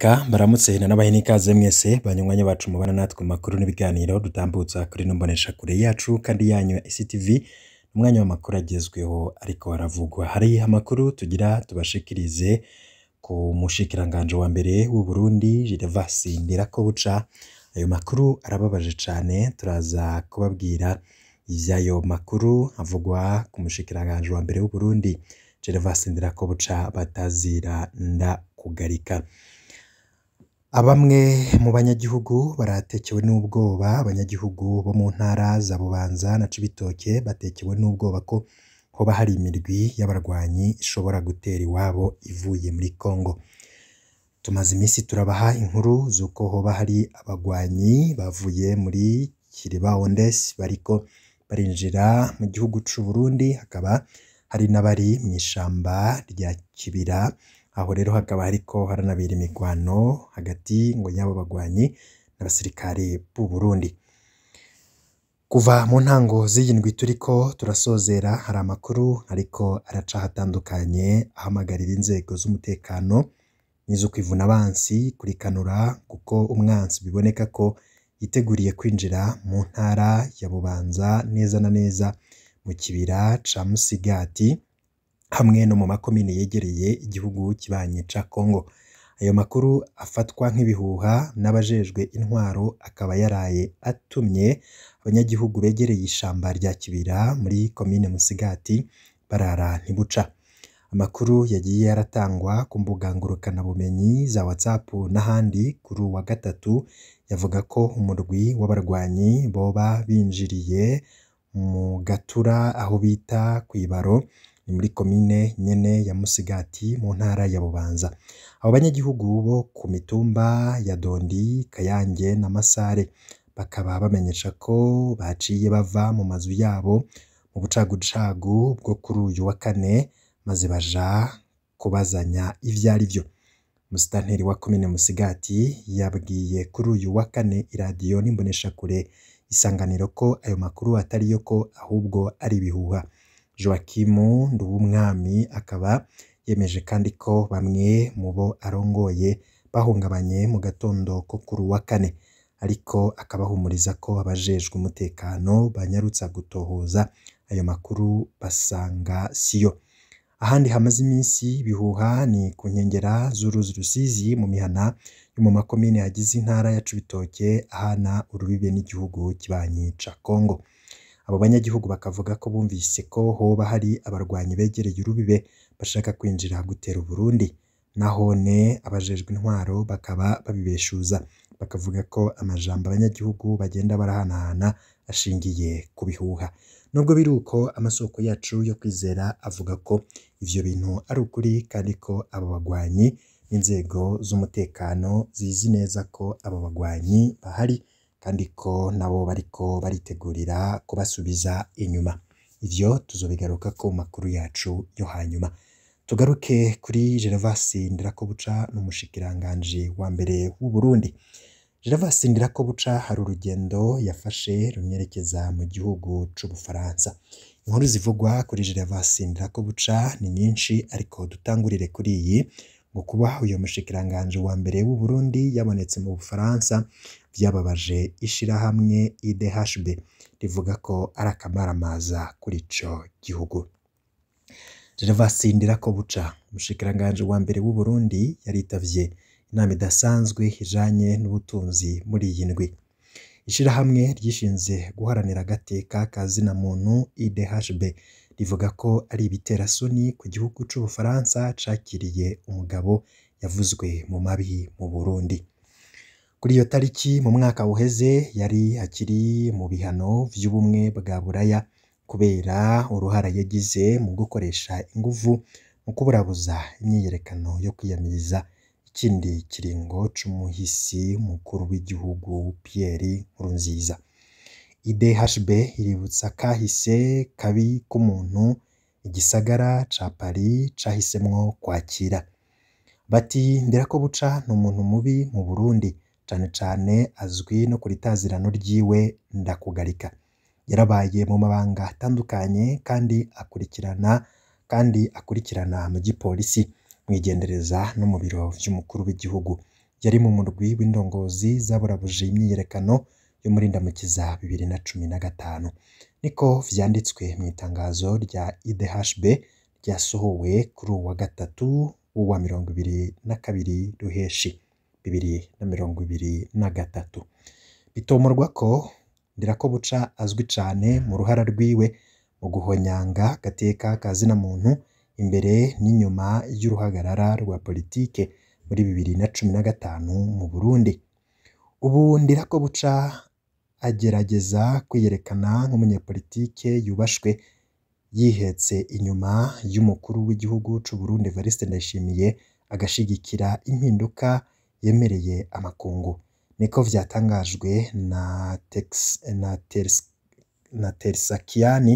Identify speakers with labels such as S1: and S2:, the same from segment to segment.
S1: Reka mbaramutse nanabahe n'ikaze mwese banywanyi bacu mubana natwe mu makuru n'ibiganiro dutambutsa kuri ino mboneshakure yacu kandi yanyu ya ICTV, umwanya w'amakuru agezweho ariko haravugwa. Hari amakuru tugira tubashikirize ku mushikiranganji wa mbere w'u Burundi Gervais Ndirakobuca. Ayo makuru arababaje cane, turaza kubabwira ivy'ayo makuru avugwa ku mushikiranganji wa mbere w'u Burundi Gervais Ndirakobuca batazira ndakugarika. Bamwe mu banyagihugu baratekewe n'ubwoba, abanyagihugu bo mu ntara za Bubanza na Cibitoke batekewe n'ubwoba ko hoba hari imirwi y'abarwanyi ishobora gutera iwabo ivuye muri Congo. Tumaze imisi turabaha inkuru z'uko hoba hari abagwanyi bavuye muri Kiribaondes bariko barinjira mu gihugu c'u Burundi, hakaba hari n'abari mw'ishamba rya Kibira, aho rero hakaba hariko haranabera imigwano hagati ngo y'abo bagwanyi n'abasirikare b'u Burundi. Kuva mu ntango z'iyi ndwi turiko turasozera, hari amakuru ariko araca ahatandukanye ahamagarira inzego z'umutekano n'izo kwivuna abansi kurikanura, kuko umwansi biboneka ko yiteguriye kwinjira mu ntara ya Bubanza neza na neza mu kibira ca Musigati hamwe no mu makomine yegereye igihugu kibanyi ca Congo. Ayo makuru afatwa nk'ibihuha n'abajejwe intwaro akaba yaraye atumye abanyagihugu begereye ishamba rya Kibira muri komine Musigati barara ntibuca. Amakuru yagiye aratangwa ku mbuga ngurukanabumenyi za WhatsApp n'ahandi kuri uwu wa gatatu yavuga ko umurwi w'abarwanyi boba binjiriye mu Gatura aho bita kw'Ibaro, ni muri komine nyene ya Musigati mu ntara ya Bubanza. Abo banyagihugu bo ku mitumba ya Dondi, Kayange na Masare bakaba bamenyesha ko baciye bava mu mazu yabo mu bucagucagu bwo kuri uyu wa kane, maze baja kubazanya ivyarivyo. Umusitanteri wa komine Musigati yabwiye kuri uyu wa kane iradiyo n'imboneshakure Isanganiro ko ayo makuru atariyo ko ahubwo ari ibihuha. Joachim Nduwumwami akaba yemeje kandi ko bamwe mu bo arongoye bahungabanye mu gatondo ko kuri uwa kane, ariko akabahumuriza ko abajejwe umutekano banyarutsa gutohoza ayo makuru basanga siyo. Ahandi hamaze imisi ibihuha ni ku nkengera z'uruzi Rusizi mu mihana yo mu makomine agize intara ya Cibitoke ahana urubibe n'igihugu kibanyi ca Congo. Abo banyagihugu bakavuga ko bumvise ko hoba hari abarwanyi begereye urubibe bashaka kwinjira gutera Uburundi. Nahone abajejwe intwaro bakaba babibeshuza, bakavuga ko amajambo abanyagihugu bagenda barahanahana ashingiye ku bihuha. Nubwo biri uko, amasoko yacu yo kwizera avuga ko ivyo bintu ari ukuri kandi ko abo bagwanyi n'inzego z'umutekano zizi neza ko abo bagwanyi bahari kandi ko nabo bariko baritegurira kubasubiza inyuma. Ivyo tuzobigarukako mu makuru yacu yo hanyuma. Tugaruke kuri Gervais Ndirakobuca n'umushikiranganji wa mbere w'u Burundi. Gervais Ndirakobuca hari urugendo yafashe rumwerekeza mu gihugu c'Ubufaransa. Inkuru zivugwa kuri Gervais Ndirakobuca ni nyinshi, ariko dutangurire kuri iyi ngo kuba uyu mushikiranganji wa mbere w'u Burundi yabonetse mu Bufaransa vyababaje ishirahamwe IDHB rivuga ko ari akamaramaza kuri ico gihugu. Gervais Ndirakobuca, umushikiranganji wa mbere w'u Burundi, yaritavye inama idasanzwe ijanye n'ubutunzi muri iyi ndwi. Ishirahamwe ryishinze guharanira agateka ka zina muntu IDHB rivuga ko ari ibiterasoni ku gihugu c'Ubufaransa cakiriye umugabo yavuzwe mu mabi mu Burundi. Kuri iyo tariki mu mwaka uheze yari akiri mu bihano vy'ubumwe bwa Buraya kubera uruhara yagize mu gukoresha inguvu mu kuburabuza imyiyerekano yo kwiyamiriza ikindi kiringo c'umuhisi mukuru w'igihugu Pierre Nkurunziza. IDHB iributsa kahise kabi k'umuntu igisagara ca Paris cahisemwo kwakira. Bati Ndirakobuca ni umuntu mubi mu Burundi, cane cane azwi no kuritazirano ryiwe ndakugarika. Yarabaye mu mabanga atandukanye kandi akurikirana mu gipolisi, mw'igendereza no mu biro vy'umukuru w'igihugu. Yari mu murwi w'indongozi zaburabuje imyiyerekano yo muri Ndamukiza 2015. Niko vyanditswe mw'itangazo rya IDHB ryasohowe kuri uwa gatatu w'uwa 22 Ruheshi 2023. Bitomorwa ko Ndirakobuca azwi cane mu ruhara rwiwe mu guhonyanga agateka ka zina muntu imbere n'inyuma y'uruhagarara rwa politike muri 2015 mu Burundi. Ubu Ndirakobuca agerageza kwiyerekana nk'umunyepolitike yubashwe, yihetse inyuma y'umukuru w'igihugu c'u Burundi Evariste Ndayishimiye, agashigikira impinduka yemereye amakungu. Niko vyatangajwe na Tersakiani,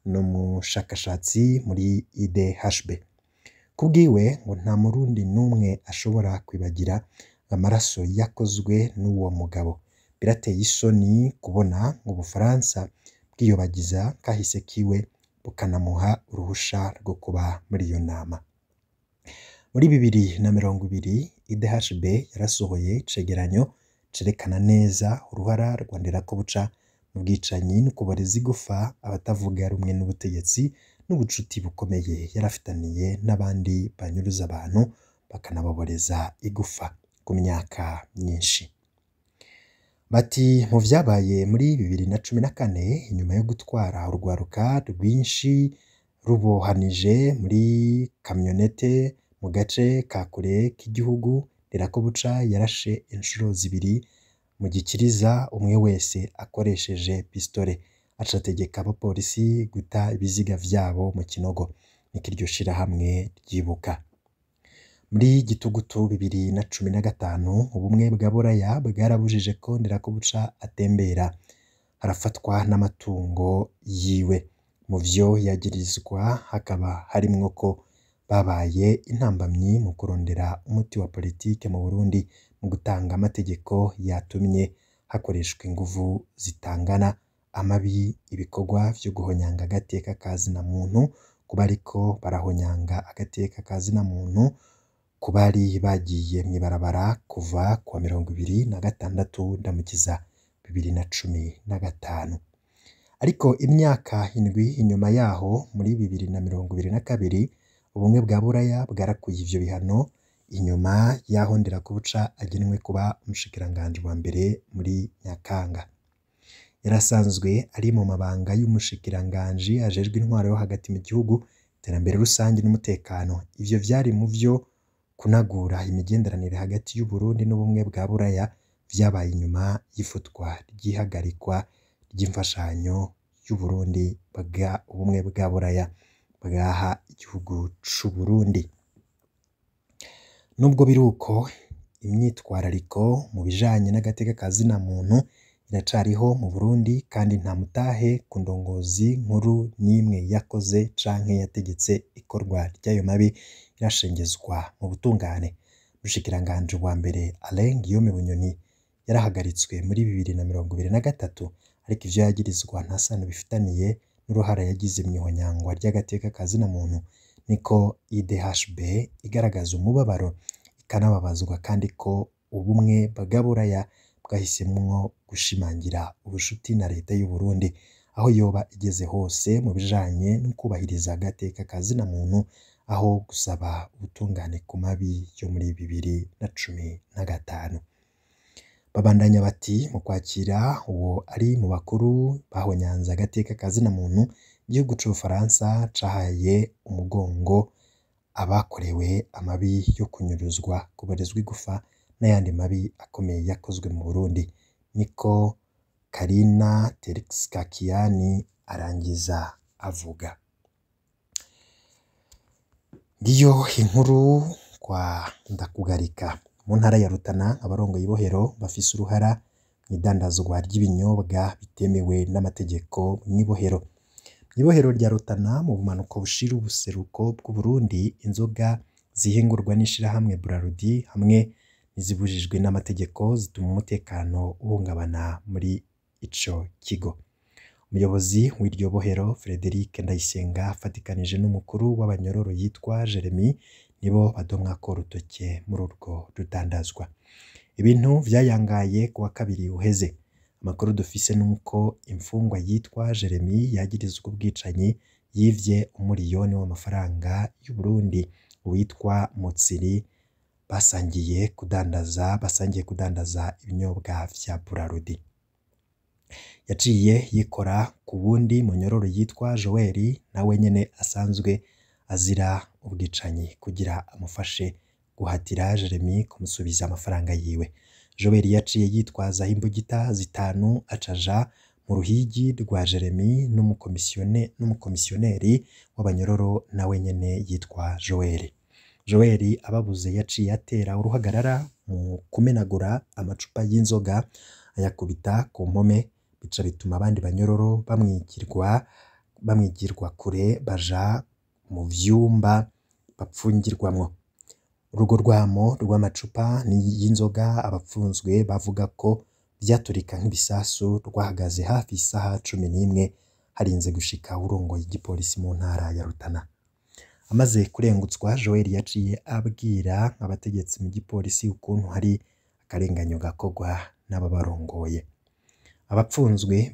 S1: n'umushakashatsi muri IDHB. Kubwiwe ngo nta murundi n'umwe ashobora kwibagira amaraso yakozwe n'uwo mugabo. Birateye isoni kubona Ubufaransa bwiyobagiza kahise kiwe bukanamuha uruhusha rwo kuba muri iyo nama. Muri 2020 IDHB yarasohoye icegeranyo cerekana neza uruhara rwa Ndirakobuca mu bwicanyi no kubareza igufa abatavuga rumwe n'ubutegetsi n'ubucuti bukomeye yarafitaniye n'abandi banyuruza abantu bakanababoreza igufa ku myaka myinshi. Bati mu vyabaye muri 2014 inyuma yo gutwara urwaruka rwinshi rubohanije muri kamyonete mu gace ka kure k'igihugu, Ndirakobuca yarashe inshuro zibiri mu gikiriza umwe wese akoresheje pistole, aca ategeka abapolisi guta ibiziga vyabo mu kinogo. Niko iryo shirahamwe ryibuka. Muri Gitugutu 2015 ubumwe bwa Buraya bwarabujije ko Ndirakobuca atembera, harafatwa n'amatungo yiwe. Mu vyo yagirizwa hakaba harimwo ko babaye intambamyi mu kurondera umuti wa politike mu Burundi mu gutanga amategeko yatumye hakoreshwa inguvu zitangana, amabi, ibikorwa vyo guhonyanga agateka ka zina muntu, kuba ariko barahonyanga agateka ka zina muntu, ku bari bagiye mw'ibarabara kuva kuwa 26 Ndamukiza 2015. Ariko imyaka indwi inyuma yaho muri 2022 ubumwe bwa Buraya bwarakuye ivyo bihano inyuma yaho Ndirakobuca agenwe kuba umushikiranganji wa mbere muri Nyakanga. Yarasanzwe ari mu mabanga y'umushikiranganji ajejwe intwaro yo hagati mu gihugu, iterambere rusangi n'umutekano. Ivyo vyari mu vyo kunagura imigenderanire hagati y'Uburundi n'ubumwe bwa Buraya vyabaye inyuma y'ifutwa ry'ihagarikwa ry'imfashanyo y'Uburundi bwa ubumwe bwa Buraya bwaha igihugu c'Uburundi. Nubwo biruko, imyitwarariko mu bijanye n'agateka ka zina muntu iracariho mu Burundi kandi nta mutahe ku ndongozi nkuru n'imwe yakoze canke yategetse ikorwa ry'ayo mabi irashengezwa mu butungane. Umushikiranganji wa mbere Alain Guillaume Bunyoni yarahagaritswe muri 2023, ariko ivyo yagirizwa nta sano bifitaniye n'uruhara yagize mw'ihonyangwa ry'agateka ka zina muntu. Niko IDHB igaragaza umubabaro ikanababazwa kandi ko ubumwe bwa Buraya bwahisemwo gushimangira ubushuti na leta y'u Burundi aho yoba igeze hose mu bijanye no kubahiriza agateka ka zina muntu, aho gusaba ubutungane ku mabi yo muri 2015. Babandanya bati mu kwakira uwo ari mu bakuru bahonyanze agateka ka zina muntu, igihugu c'Ubufaransa cahaye umugongo abakorewe amabi yo kunyuruzwa, kuborezwa igufa n'ayandi mabi akomeye yakozwe mu Burundi. Niko Karina Tersakiani arangiza avuga. Ngiyo inkuru kwa Ndakugarika. Mu ntara ya Rutana abarongoye ibohero bafise uruhara mw'idandazwa ry'ibinyobwa bitemewe n'amategeko mw'ibohero. Mw'ibohero rya Rutana mu bumanuko bushira ubuseruko bw'Uburundi, inzoga zihingurwa n'ishirahamwe Brarudi hamwe n'izibujijwe n'amategeko zituma umutekano uhungabana muri ico kigo. Umuyobozi w'iryo bohero Frederic Ndayisenga afatikanije n'umukuru w'abanyororo yitwa Jeremy nibo badomwako urutoke muri urwo rudandazwa. Ibintu vyayangaye kuwa kabiri uheze. Amakuru dufise nuko imfungwa yitwa Jeremy yagirizwa ubwicanyi yivye umuriyoni w'amafaranga y'Uburundi uwitwa Mutsiri basangiye kudandaza ibinyobwa vya Burarudi. Yaciye yikora ku wundi munyororo yitwa Joel nawe nyene asanzwe azira ubwicanyi kugira amufashe guhatira Jeremy kumusubiza amafaranga yiwe. Joel yaciye yitwaza imbugita 5 acaja mu ruhigi rwa Jeremy n'umukomisiyoneri w'abanyororo nawe nyene yitwa Joel. Joel ababuze yaciye atera uruhagarara mu kumenagura amacupa y'inzoga ayakubita ku mpome, bica bituma abandi banyororo bamwigirwa kure baja mu vyumba bapfungirwamwo. Urugo rwamo rw'amacupa y'inzoga abapfunzwe bavuga ko vyaturika nk'ibisasu rwahagaze hafi isaha 11 harinze gushika urongoye igipolisi mu ntara ya Rutana. Amaze kurengutswa Joel yaciye abwira abategetsi mu gipolisi ukuntu hari akarenganyo gakorwa n'ababarongoye. Abapfunzwe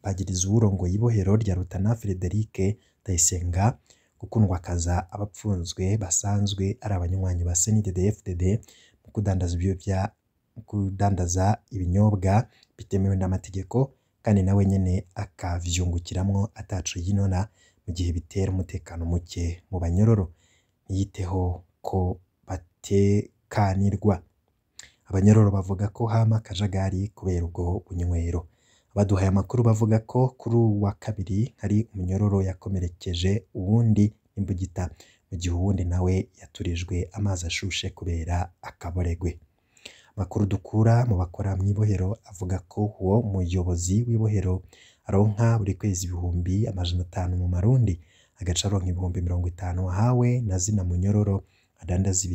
S1: bagiriza uwurongoye ibohero rya Rutana Frederic Ndayisenga gukundwakaza abapfunzwe basanzwe ari abanywanyi ba CNDD-FDD mu kudandaza ibinyobwa bitemewe n'amategeko, kandi nawe nyene akavyungukiramwo ataco yinona mu gihe bitera umutekano muke mu banyororo, ntiyiteho ko batekanirwa. Abanyororo bavuga ko hama akajagari kubera ubwo bunywero. Abaduhaye amakuru bavuga ko kuri uwa kabiri hari umunyororo yakomerekeje uwundi imbugita, mu gihe uwundi nawe yaturijwe amazi ashushe kubera akaboregwe. Amakuru dukura mu bakora mw'ibohero avuga ko uwo muyobozi w'ibohero aronka buri kwezi 500,000 mu marundi, agaca aronka 50,000 ahawe na zina munyororo adandaza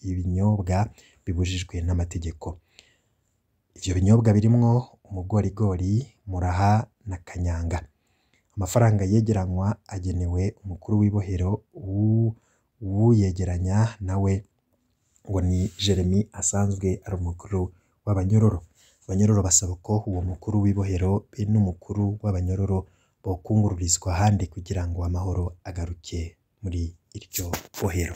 S1: ibinyobwa bibujijwe n'amategeko. Ivyo binyobwa birimwo umugorigori, muraha na kanyanga. Amafaranga yegeranywa agenewe umukuru w'ibohero, uwuyegeranya nawe ngo ni Jeremy asanzwe ari umukuru w'abanyororo. Abanyororo basaba ko uwo mukuru w'ibohero be n'umukuru w'abanyororo bokungururizwa ahandi kugira ngo amahoro agaruke muri iryo bohero.